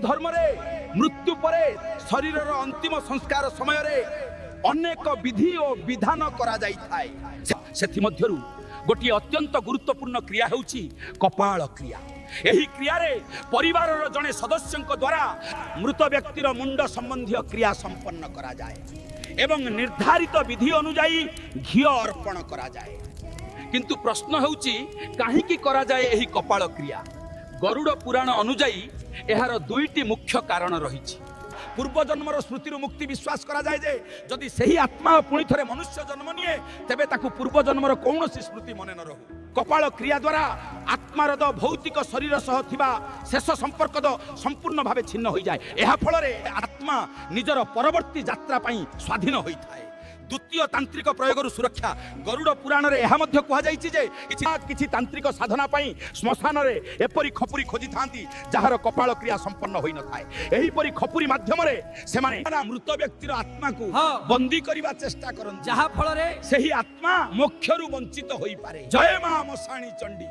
ଧର୍ମରେ ମୃତ୍ୟୁ ପରେ ଶରୀରର ଅନ୍ତିମ ସଂସ୍କାର ସମୟରେ ଅନେକ ବିଧି ଓ ବିଧାନ କରାଯାଇଥାଏ। ସେଥିମଧ୍ୟରୁ ଗୋଟିଏ ଅତ୍ୟନ୍ତ ଗୁରୁତ୍ୱପୂର୍ଣ୍ଣ କ୍ରିୟା ହେଉଛି କପାଳ କ୍ରିୟା। ଏହି କ୍ରିୟାରେ ପରିବାରର ଜଣେ ସଦସ୍ୟଙ୍କ ଦ୍ୱାରା ମୃତ ବ୍ୟକ୍ତିର ମୁଣ୍ଡ ସମ୍ବନ୍ଧୀୟ କ୍ରିୟା ସମ୍ପନ୍ନ କରାଯାଏ ଏବଂ ନିର୍ଦ୍ଧାରିତ ବିଧି ଅନୁଯାୟୀ ଘିଅ ଅର୍ପଣ କରାଯାଏ। କିନ୍ତୁ ପ୍ରଶ୍ନ ହେଉଛି, କାହିଁକି କରାଯାଏ ଏହି କପାଳ କ୍ରିୟା? ଗରୁଡ଼ ପୁରାଣ ଅନୁଯାୟୀ ଏହାର ଦୁଇଟି ମୁଖ୍ୟ କାରଣ ରହିଛି। ପୂର୍ବଜନ୍ମର ସ୍ମୃତିରୁ ମୁକ୍ତି। ବିଶ୍ୱାସ କରାଯାଏ ଯେ ଯଦି ସେହି ଆତ୍ମା ପୁଣି ଥରେ ମନୁଷ୍ୟ ଜନ୍ମ ନିଏ, ତେବେ ତାକୁ ପୂର୍ବଜନ୍ମର କୌଣସି ସ୍ମୃତି ମନେ ନ ରହୁ। କପାଳ କ୍ରିୟା ଦ୍ୱାରା ଆତ୍ମାର ଦ ଭୌତିକ ଶରୀର ସହ ଥିବା ଶେଷ ସମ୍ପର୍କ ଦ ସମ୍ପୂର୍ଣ୍ଣ ଭାବେ ଛିନ୍ନ ହୋଇଯାଏ। ଏହା ଫଳରେ ଆତ୍ମା ନିଜର ପରବର୍ତ୍ତୀ ଯାତ୍ରା ପାଇଁ ସ୍ୱାଧୀନ ହୋଇଥାଏ। ଦ୍ୱିତୀୟ, ତାନ୍ତ୍ରିକ ପ୍ରୟୋଗରୁ ସୁରକ୍ଷା। ଗରୁଡ଼ ପୁରାଣରେ ଏହା ମଧ୍ୟ କୁହାଯାଇଛି ଯେ କିଛି କିଛି ତାନ୍ତ୍ରିକ ସାଧନା ପାଇଁ ଶ୍ମଶାନରେ ଏପରି ଖପୁରୀ ଖୋଜିଥାନ୍ତି, ଯାହାର କପାଳ କ୍ରିୟା ସମ୍ପନ୍ନ ହୋଇନଥାଏ। ଏହିପରି ଖପୁରୀ ମାଧ୍ୟମରେ ସେମାନେ ମୃତ ବ୍ୟକ୍ତିର ଆତ୍ମାକୁ ବନ୍ଦୀ କରିବା ଚେଷ୍ଟା କରନ୍ତି, ଯାହା ଫଳରେ ସେହି ଆତ୍ମା ମୋକ୍ଷରୁ ବଞ୍ଚିତ ହୋଇପାରେ। ଜୟ ମା ମଶାଣୀ ଚଣ୍ଡୀ।